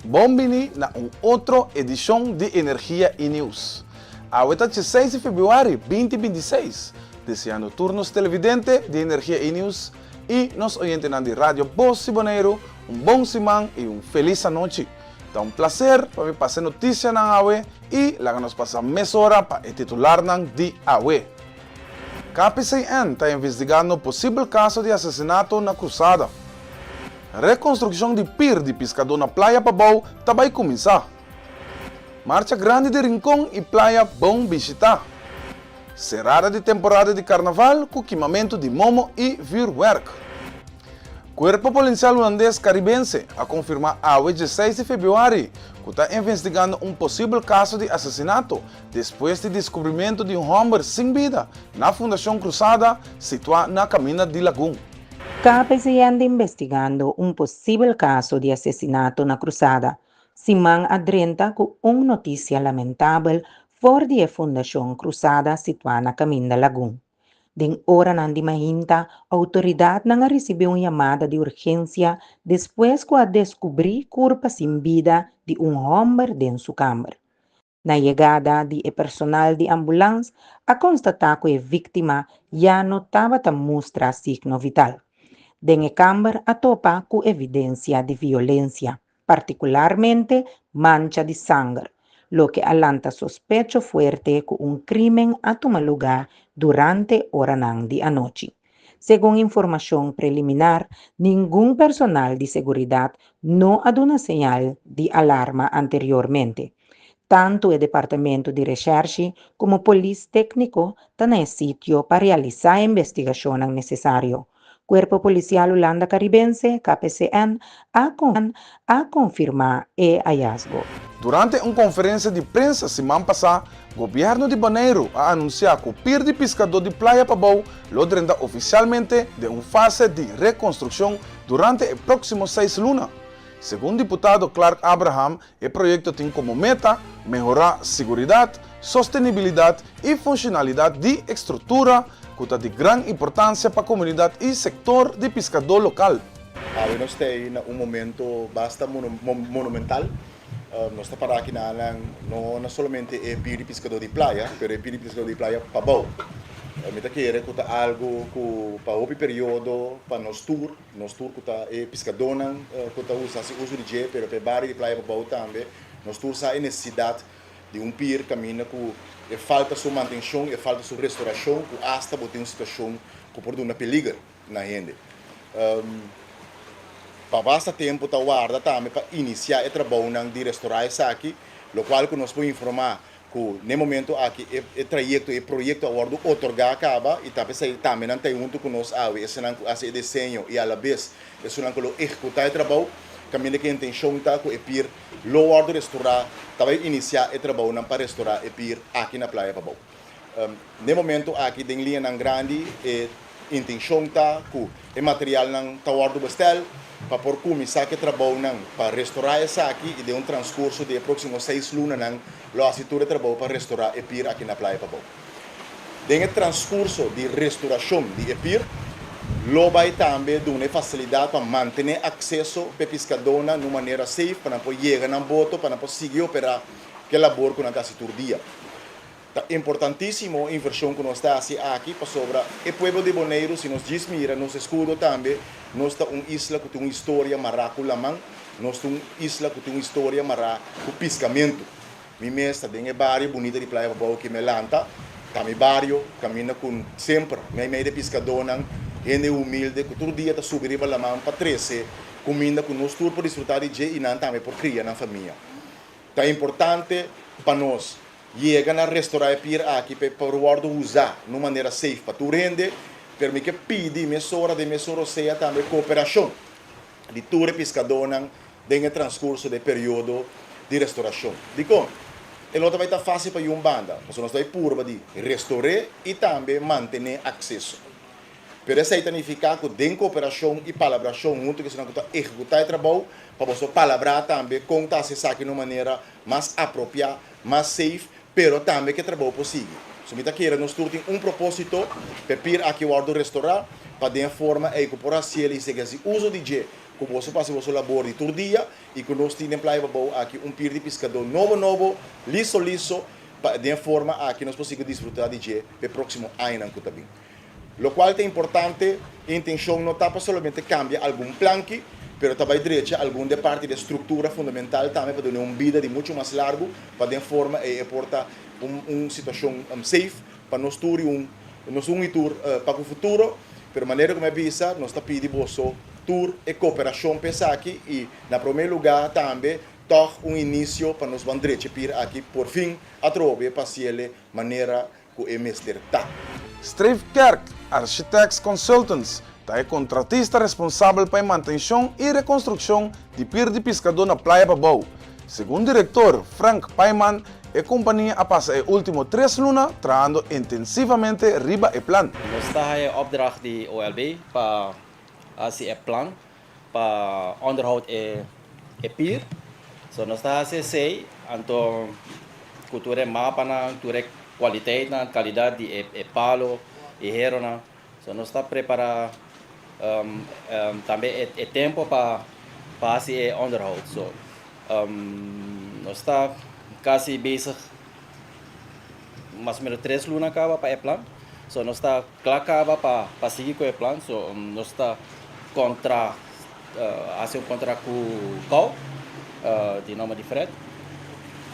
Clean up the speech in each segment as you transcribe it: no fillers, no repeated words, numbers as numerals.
Bon bini na un otro edishon di Energia i News. Awe ta 16 di febrüari 2026. Deseando tur nos televidente di Energia i News i nos oyentenan di Radio Bos di Boneiru un bon siman i un felis anochi. Ta un plaser pa mi pasa e notisianan awe i laga nos pasa mesora pa e titularnan di awe. KPCN ta investigando posibel kaso di asesinato na Krusada. Rekonstrukshon di pir di piskadó na Playa Pabou ta bai kuminsá. Marcha grandi di Rincon i Playa bon bishitá. Serada di temporada di karnaval ku kimamentu di momo i vürwèrk. Kuerpo Polisial Hulandes Karibense a konfirmá awe 16 di febrüari ku ta investigando un posibel kaso di asesinato despues di deskubrimentu di un hòmber sin bida na Fundashon Krusada situá na Kaminda di Lagun. KPCN ta investigando un posibel kaso di asesinato na Krusada. Siman a drenta ku un notisia lamentabel for di e Fundashon Krusada situá na Kaminda Lagun. Den oranan di mainta, outoridatnan a risibí un yamada di urgensia despues ku a deskubrí kurpa sin bida di un hòmber den su kamber. Na yegada di e personal di ambulans a konstatá ku e víktima ya no tabata mustra signo vital. Den e kamber a topa ku evidensia di violensia, partikularmente mancha di sanger, loke a lanta sospecho fuerte ku un krímen a tuma lugá durante oranan di anochi. Segun informashon preliminar, ningun personal di seguridat no a duna señal di alarma anteriormente. Tantu e departamento di reshèrshi komo polis tékniko ta na e sitio pa realisá e investigashonnan nesesario. Kuerpo Polisial Hulanda Karibense, KPCN, a a konfirmá e hayasgo. Durante un konferensia di prensa siman pasá, gobièrnu di Boneiru a anunsiá ku pir di piskadó di Playa Pabou lo drenta ofisialmente den un fase di rekonstrukshon durante e próksimo 6 luna. Segun diputado Clark Abraham, e proyekto tin komo meta mehorá seguridat, sostenibilidat i funshonalidat di e struktura ku ta di gran importansia pa komunidat i sektor di piskadó lokal. Awe nos ta na un momento basta monumental. Nos ta pará aki na no solamente e pir di piskadó di Playa, pero e pir di piskadó di Playa Pabou. Mi ta kere ku ta algu ku pa hopi periodo pa nos tur ku ta e piskadónan ku ta usa hasi uso di dje, pero pa e bario di Playa Pabou tambe, nos tur sa e nesesidat di un pir kaminda ku e falta su mantenshon, e falta su restourashon, ku asta bo tin un situashon ku por duna peliger na hende. Pa basta tempu ta warda tambe pa inisiá e trabounan di restourá esaki, lokual ku nos por informá ku na e momento aki e trayekto, e proyekto a wòrdu otorgá kaba i ta p'esei tambe nan ta huntu ku nos awe, esnan ku hasi e diseño i alabes esunnan ku lo ehekutá e trabou, kaminda ku e intenshon ta ku e pir lo wòrdu restourá, ta bai inisiá e trabounan pa restourá e pir aki na Playa Pabou. Na e momento aki den liñanan grandi e intenshon ta ku e materialnan ta wòrdu bestèl pa por kuminsá ku e trabounan pa restourá esaki i den un transkurso di e próksimo 6 lunanan lo hasi tur e trabou pa restourá e pir aki na Playa Pabou. Den e transkurso di restourashon di e pir lo bai tambe duna e fasilidat pa mantené akseso pa e piskadónan na un manera safe pa nan por yega nan boto pa nan por sigui operá ku e labor ku nan ta hasi tur dia. Ta importantísimo e invershon ku nos ta hasi aki pasobra e pueblo di Boneiru, si nos djis mira nos eskudo tambe, nos ta un isla ku tin un historia mará ku laman, nos ta un isla ku tin un historia mará ku piskamentu. Mi mes ta den e bario bunita di Playa Pabou ku mi a lanta, ta mi bario, kaminda ku semper meimei di e piskadónan, hende humilde ku tur dia ta subi riba laman pa trese kuminda ku nos tur por disfrutá di dje i nan tambe por kria nan famia. Ta importante pa nos yega na restourá e pir aki pa e por wòrdu usá na un manera safe pa tur hende, pero mi ke pidi mesora den mesun rosea tambe kooperashon di tur e piskadónan den e transkurso di e periodo di restourashon. Dikon? E lo ta bai ta fásil pa yu un banda, pasobra nos ta bai purba di restour'é i tambe mantené akseso. Pero esei ta nifiká ku den kooperashon i palabrashon huntu ku esnan ku ta ehekutá e trabou, pa boso palabrá tambe kon ta hasi esaki na un manera mas apropiá, mas safe, pero tambe ku e trabou por sigui. So mi ta kere nos tur tin un propósito pa e pir aki wòrdu restorá, pa den e forma ei ku por hasiel i sigui hasi uso di dje. ku boso pa hasi boso labor di tur dia i ku nos tin den Playa Pabou aki un pir di piskadó nobo nobo, liso liso, pa den e forma aki nos por sigui disfrutá di dje pa e próksimo añanan ku ta bin. Lokual ta importante, e intenshon no ta pa solamente kambia algun planki, pero ta bai drecha algun di e parti di e struktura fundamental tambe pa duna un bida di muchu mas largu pa den forma ei e por ta un un situashon safe pa nos tur i un nos un i tur pa ku futuro. Pero manera ku mi a bisa, nos ta pidi boso tur e koperashon pa esaki i na promé lugá tambe tòg un inisio pa nos ban drecha e pir aki porfin atrobe pa hasiele manera ku e mester ta. Streefkerk Architects Consultants ta e kontratista responsabel pa e mantenshon i rekonstrukshon di pir di piskadó na Playa Pabou. Segun direktor Frank Paiman, e kompania a pasa e último tres luna trahando intensivamente riba e plan. Nos ta haya opdracht di OLB pa hasi e plan pa onderhoud e e pier. So nos ta hasi esei, anto ku tur e mapanan, tur e kualiteitnan, kalidat di e e palo i heronan. So nos ta prepará tambe e e tempo pa pa hasi e onderhoud. So nos ta kasi bezig mas o menos tres luna kaba pa e plan. So nos ta kla kaba pa pa sigui ku e plan. So nos ta kontra hasi un kontra ku Kou di nomber di Fred.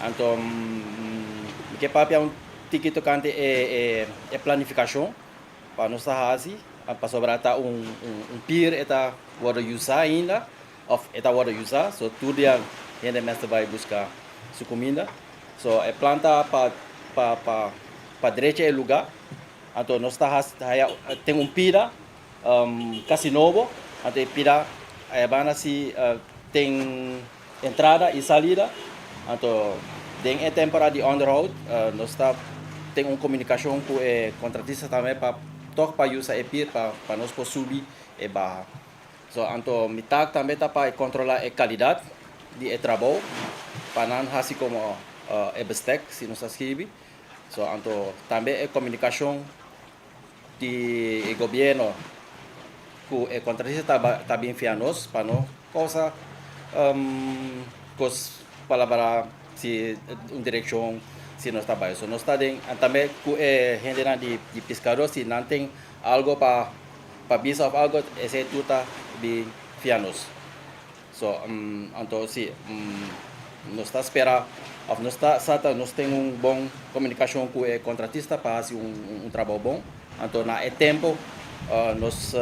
Anto mi ke papia un tiki tokante e e planifikashon pa nos ta hasi pasobra ta un un pier e ta wòrdu usá ainda òf e ta wòrdu usá. So tur dia hende mester bai buska su kuminda. So e plan ta pa pa pa pa drecha e luga. Anto nos ta hasi haya tin un pida kasi nobo. Anto e pida aya banda si tin entrada i salida. Anto den e temporada di onderhoud nos ta tin un komunikashon ku e kontratista tambe pa tòg pa usa e pir pa pa nos por subi e baha. So anto mi taak tambe ta pa e kontrolá e kalidat di e trabou pa nan hasi komo e bestek si nos ta skibi. So anto tambe e komunikashon di e gobierno ku e kontratista ta ta bin fia nos pa no kousa kos palabra si un direkshon si nos ta bai. So nos ta den tambe ku e hendenan di piskadó si nan tin algo pa Pa bisa of algo esey tur ta bin fia nos. So anto si nos ta spera of nos ta sa ta nos tin un bon comunicacion cu e contratista pa haci un trabao bon. Anto na e tempo nos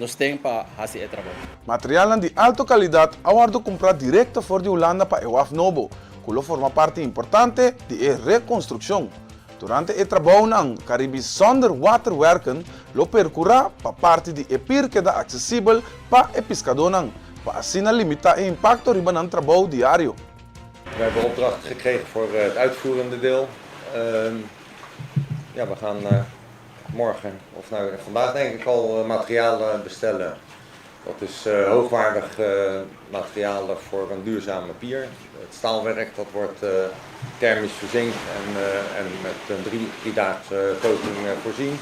nos tin pa haci e trabao. Materialnan di alto calidad a wordo cumpra directo for di Hulanda pa e waf nobo, cu lo forma parti importante di e reconstruccion. Durante e trabounan, Caribi Zonder Waterwerken lo percura pa parti di e pir keda accesibel pa e piscadónan, pa asina limita e impacto riba nan trabou diario. We hebben opdracht gekregen voor het uitvoerende deel. Ja, we gaan morgen, of nou vandaag denk ik al, materialen bestellen. Dat is hoogwaardig materialen voor een duurzame pier. Het staalwerk dat wordt thermisch verzinkt en, en met een driedaagse coating voorzien.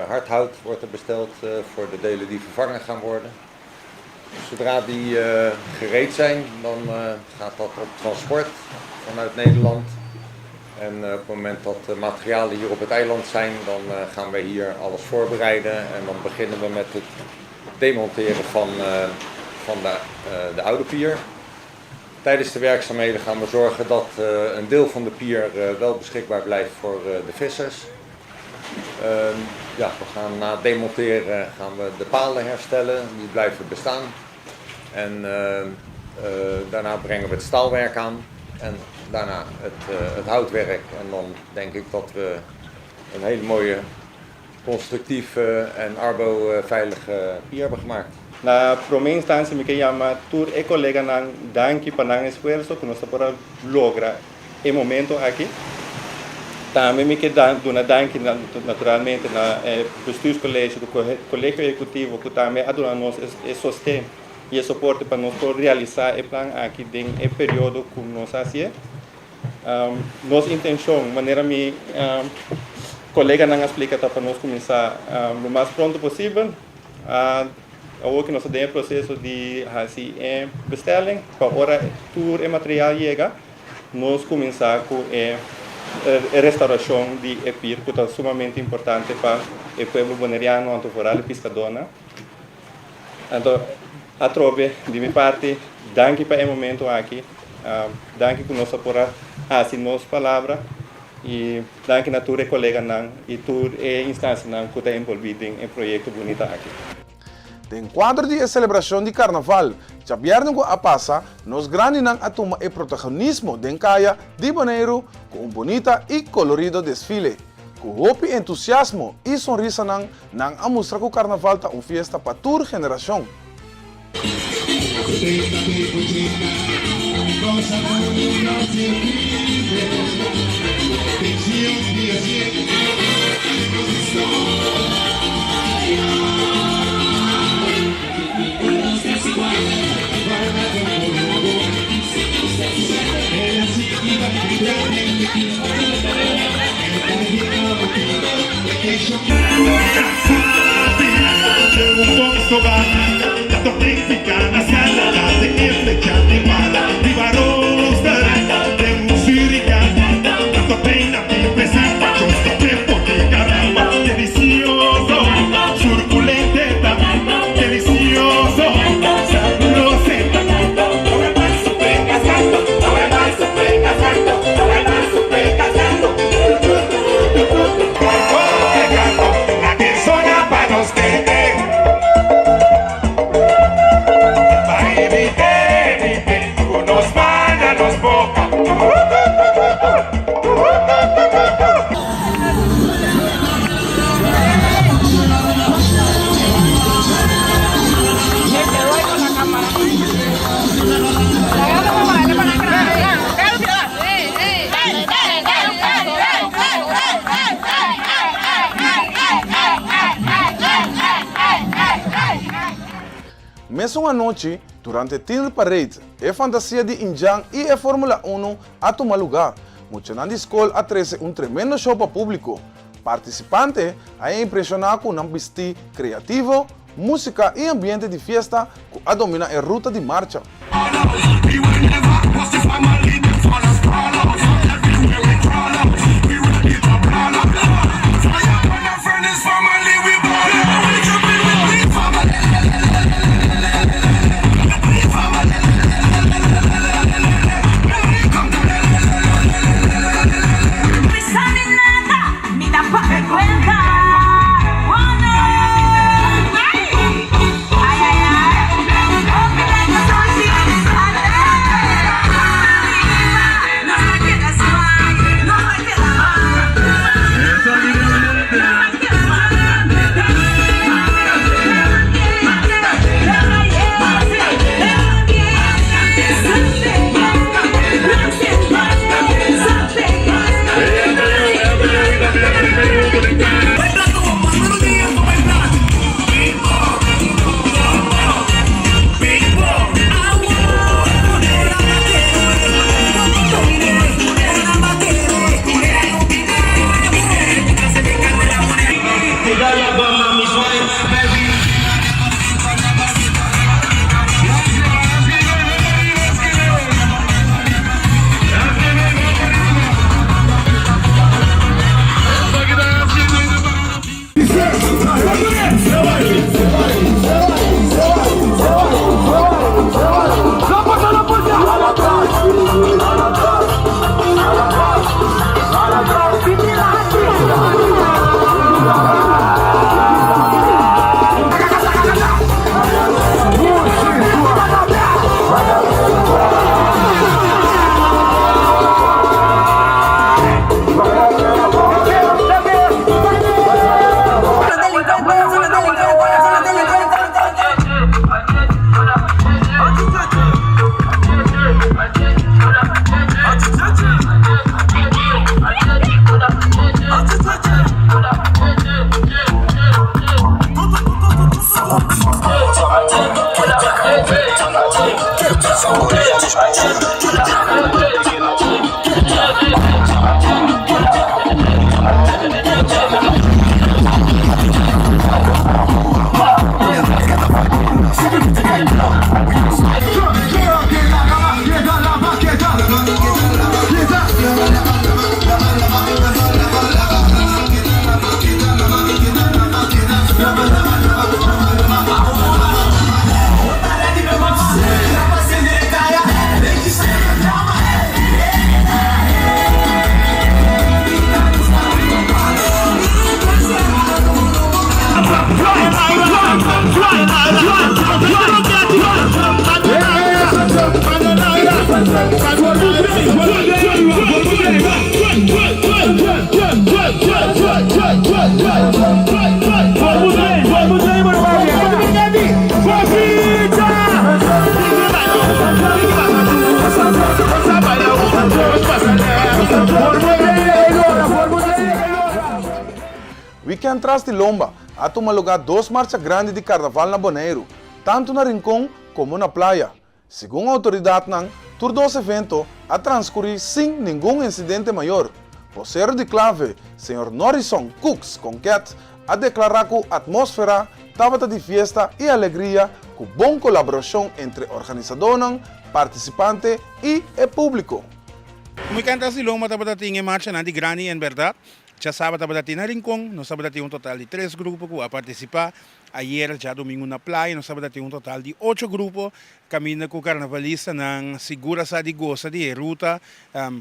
Hardhout wordt er besteld voor de delen die vervangen gaan worden. Zodra die gereed zijn, dan gaat dat op transport vanuit Nederland. En op het moment dat de materialen hier op het eiland zijn, dan gaan we hier alles voorbereiden. En dan beginnen we met het demonteren van, van de, de oude pier. Tijdens de werkzaamheden gaan we zorgen dat een deel van de pier wel beschikbaar blijft voor de vissers. Ja, we gaan na het demonteren gaan we de palen herstellen, die blijven bestaan. En daarna brengen we het staalwerk aan en daarna het, het houtwerk. En dan denk ik dat we een hele mooie constructieve en arbo-veilige pier hebben gemaakt. Na promé instansia mi ke yama tur e koleganan danki pa nan esfuerso ku nos ta por a logra e momento aki. Tambe mi ke duna danki naturalmente na e bestuurscollege ku Kolegio Ehekutivo ku tambe a duna nos e sosten i e soporte pa nos por realisá e plan aki den e periodo ku nos a hasié. Nos intenshon, manera mi koleganan a splika, ta pa nos kuminsá lo mas pronto posibel. A. Awor ku nos ta den e proseso di hasi e bestelling pa ora tur e material yega nos kuminsá ku e restaurashon di e pir ku ta sumamente importante pa e pueblo boneriano anto foral e piskadónan. Anto atrobe di mi parti danki pa e momento aki, danki ku nos a por a hasi nos palabra i danki na tur e koleganan i tur e instansianan ku ta enbolbí den e proyekto bunita aki. Den kuadro di e selebrashon di Karnaval djabièrnè ku a pasa, nos grandinan a tuma e protagonismo den kaya di Boneiru ku un bunita i kolorido desfile. Ku hopi entusiasmo i sonrisanan nan a mustra ku Karnaval ta un fiesta pa tur generashon. Mesun anochi, durante Tiener Parade, e fantasia di Indjan i e Formula Uno a tuma lugá. Muchanan di skol a trese un tremendo show pa públiko. Partisipante a impreshoná ku nan bistí kreativo, músika i ambiente di fiesta ku a dominá e ruta di marcha. Wikènt tras di lomba a tuma lugá dos marcha grandi di karnaval na Boneiru, tantu na Rincon komo na Playa. Segun outoridatnan, tur dos evento a transkurí sin ningun insidente mayor. Bosero di Clave, señor Norrison Cooks Conquet, a deklará ku atmósfera tabata di fiesta i alegria ku bon kolaborashon entre organisadónan, partisipante i e públiko. Muy kanta si lomba tabata tin e marchanan di grandi en bèrdat. Djasaba tabata tin na Rincon, nos tabata tin un total di tres grupo ku a partisipá. Ayer djadumingu na Playa nos tabata tin un total di ocho grupo kaminda ku karnavalistanan sigur a sa di gosa di e ruta.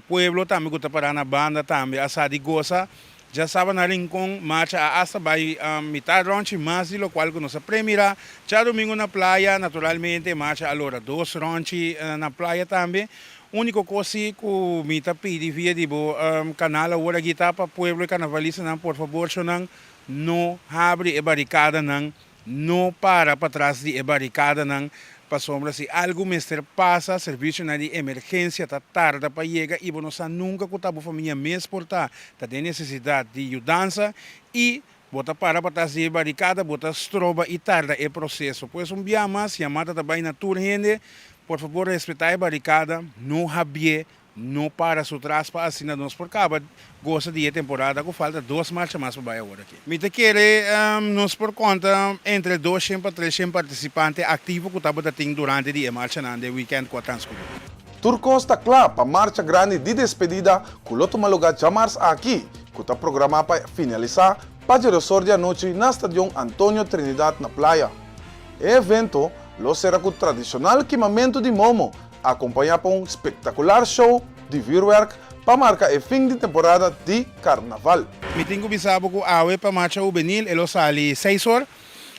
Pueblo tambe ku ta pará na banda tambe a sa di gosa. Djasaba na Rincon marcha a asta bai mitad rònchi mas di lokual ku nos a premirá. Djadumingu na Playa naturalmente marcha a lora dos rònchi na Playa tambe. Úniko kos si ku mi ta pidi via di bo kanal awor aki ta pa pueblo i karnavalistanan por fabor shownan No habri e barikadanan, no para patras di e barikadanan, pasobra si algu mester pasa, servisionan di emergensia ta tarda pa yega i bo no sa nunka ku ta bo famia mes por ta ta den nesesidat di yudansa i bo ta para patras di e barikada, bo ta stroba i tarda e proseso. Pues un bia mas, yamada ta bai na tur hende, por fabor respetá e barikada, no habié, No para su tras pa asina nos por caba gosa di e temporada cu falta dos marcha mas pa bay awor aki. Mi ta kere nos por conta entre 200 pa 300 participante activo cu tabata tin durante di e marchanan den weekend cu a transcuri. Tur cos ta cla pa marcha grandi di despedida cu lo tuma lugar djamars aki, cu ta programa pa finalisa pa djeresor di anochi na Stadion Antonio Trinidad na Playa. E evento lo sera cu tradicional kimamento di momo Acompañá pa un spektakular show di vuurwerk pa marka e fin di temporada di karnaval. Mi tin ku bisa bo ku awe pa marcha hubenil e lo sali seis or.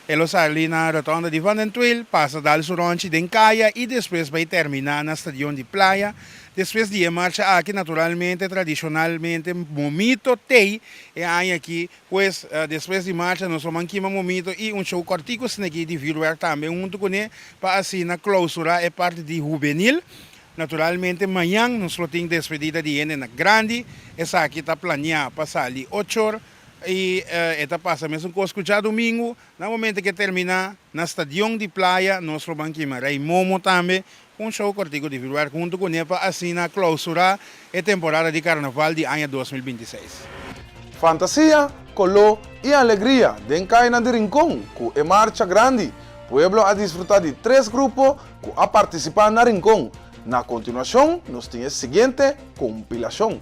E lo sali na rotonda di Van den Tweel, pasa dal su ronchi den kaya i despues bai terminá na stadion di Playa. Despues di e marcha aki naturalmente tradishonalmente Momito tei e aña aki Pues, despues di marcha nos lo man kima momito i un show kòrtiku sneki di vuurwerk tambe huntu kuné pa asina klousurá e parti di hubenil. Naturalmente mañan nos lo tin despedida di hendenan grandi. Esaki ta planiá pa sali ochor i e ta pasa mesun kos ku djadumingu. Na momento ke terminá na stadion di Playa nos lo ban kima Rei Momo tambe ku un show kòrtiku di vuurwerk huntu kuné pa asina klousurá e temporada di karnaval di aña 2026. Fantasia, koló i alegria den kayanan di Rincon ku e marcha grandi. Pueblo a disfrutá di tres grupo ku a partisipá na Rincon. Na kontinuashon nos tin e siguiente kompilashon.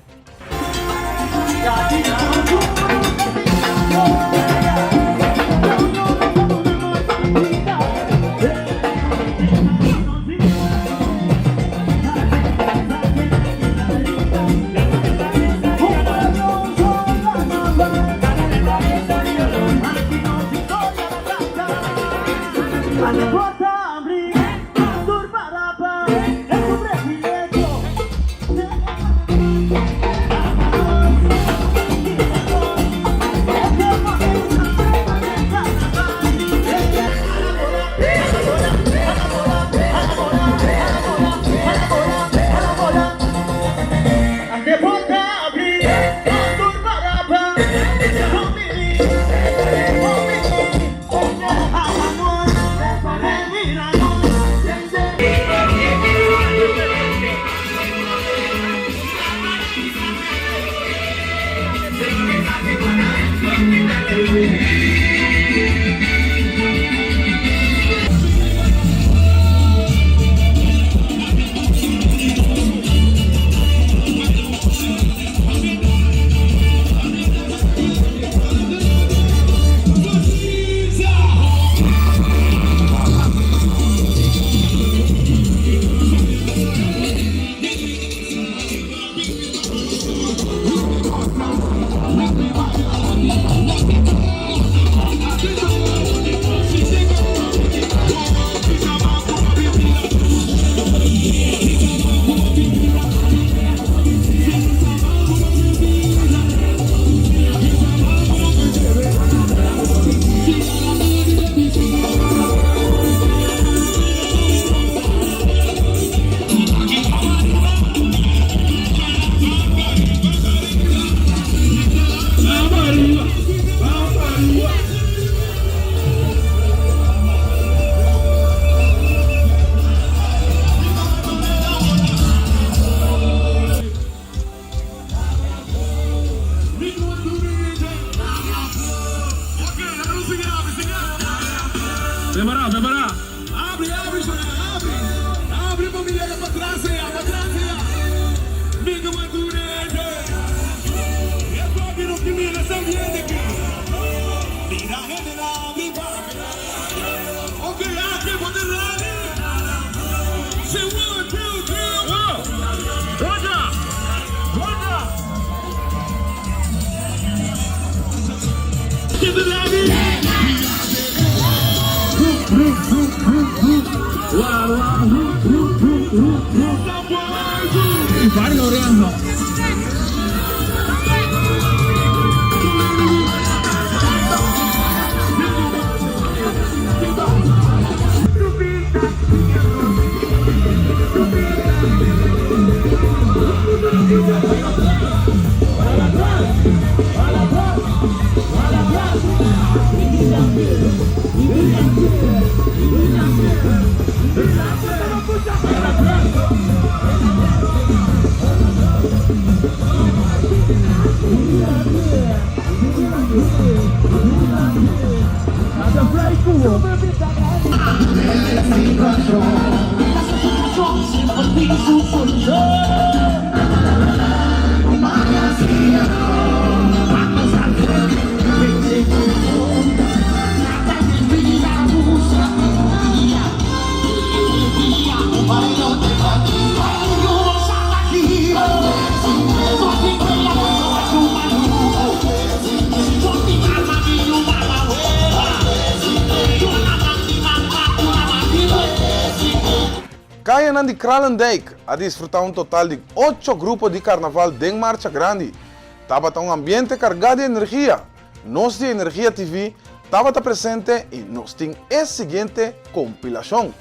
Prepará, prepará. Abri, abri, Shona, abri. Abri pa mi yega patras aya, patras aya. Minga madure ende. E papi no ke mira ese ambiente aki. Mira hende na abri pa. Ok, aki bo ta ready? Say one, two, three, go! Roger! Roger! Kayanan di Kralendijk a disfrutá un total di ocho grupo di karnaval den Marcha Grandi. Tabata un ambiente kargá di energia. Nos di Energia TV tabata presente i nos tin e siguiente kompilashon.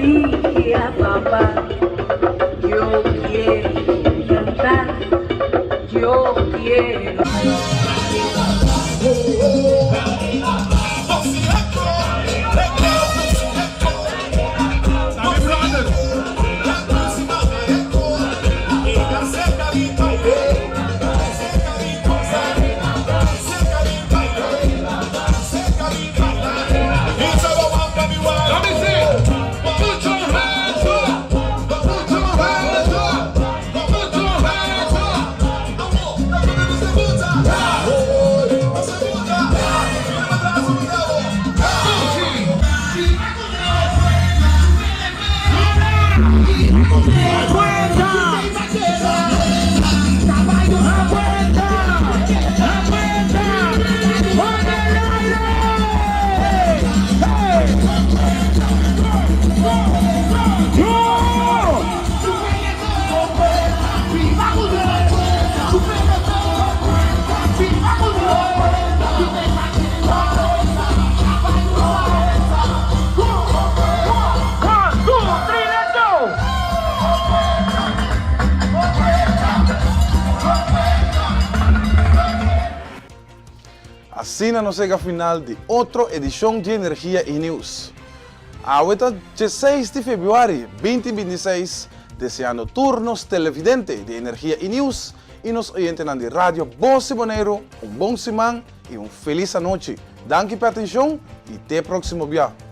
dije a papá, yo quiero cantar, yo quiero. Asina nos yega final di otro edishon di Energia i Nieuws. Awe ta dieseis di febrüari binti bintiseis, deseando tur nos televidente di Energia i Nieuws i nos oyentenan di Radio Bos di Boneiru un bon siman i un felis anochi. Danki pa e atenshon i te próksimo bia.